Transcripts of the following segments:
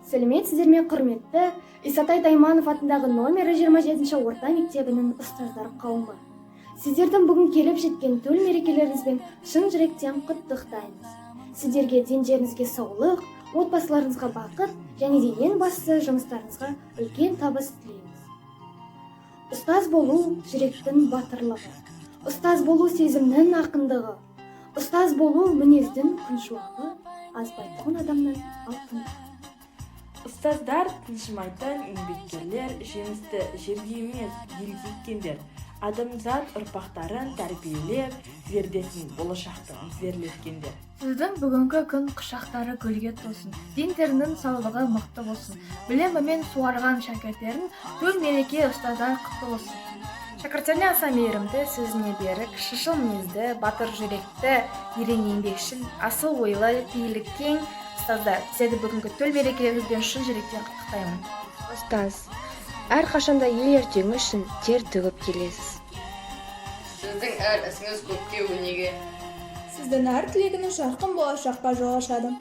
Сәлеметсіздер ме, құрметті Исатай Тайманов атындағы номері 27 орта мектебінің ұстаздар қауымы! Сіздердің бүгін келіп жеткен төл мерекелеріңізбен шын жүректен құттықтаймыз. Сіздерге дендеріңізге саулық, отбасыларыңызға бақыт және де ең бастысы, жұмыстарыңызға үлкен табыс тілейміз. Ұстаз болу – жүректің батырлығы, ұстаз болу – сезімнің ақындығы, ұстаз болу – мінездің күншуағы, азбайтұғын адамның алтындығы. Ұстаздар – тыншымайтын еңбеккерлер, жемісті жерге емес, елге еккендер. Адамзат ұрпақтарын тәрбиелеп, зердесін болашақтың зерлеткендер. Сіздің бүгінгі күн құшақтары гүлге толсын, дендерінің саулығы мықты болсын. Білімімен суарған шәкірттерін, төл мереке, ұстаздар, құтты болсын! Шәкірттеріне аса мейірімді, сөзіне берік, шыншыл мінезді, батыр жүректі, ерен еңбекшіл, асыл ойлы, пейілі кең ұстаздар, сіздерді бүгінгі төл мерекелеріңізбен шын жүректен құттықтаймын. Ұстаз, әрқашанда ел ертеңі үшін тер төгіп келесіз. Сіздің әр ісіңіз көпке өнеге. Сіздің әр тілегіңіз жарқын болашаққа жол ашады.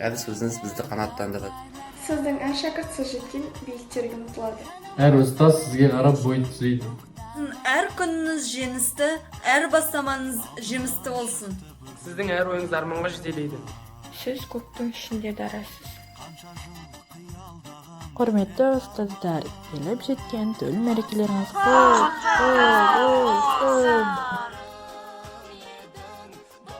Әр сөзіңіз бізді қанаттандырады. Сіздің әр шәкірт сіз жеткен биіктерге ұмтылады. Әр ұстаз сізге қарап бой түзейді. Әр күніңіз жеңісті, әр бастамаңыз жемісті болсын. Сіздің әр ойыңыз арманға жетелейді. Сіз көптің ішінде дарасыз. Құрметті ұстаздар, келіп жеткен төл мерекелеріңіз құтты болсын!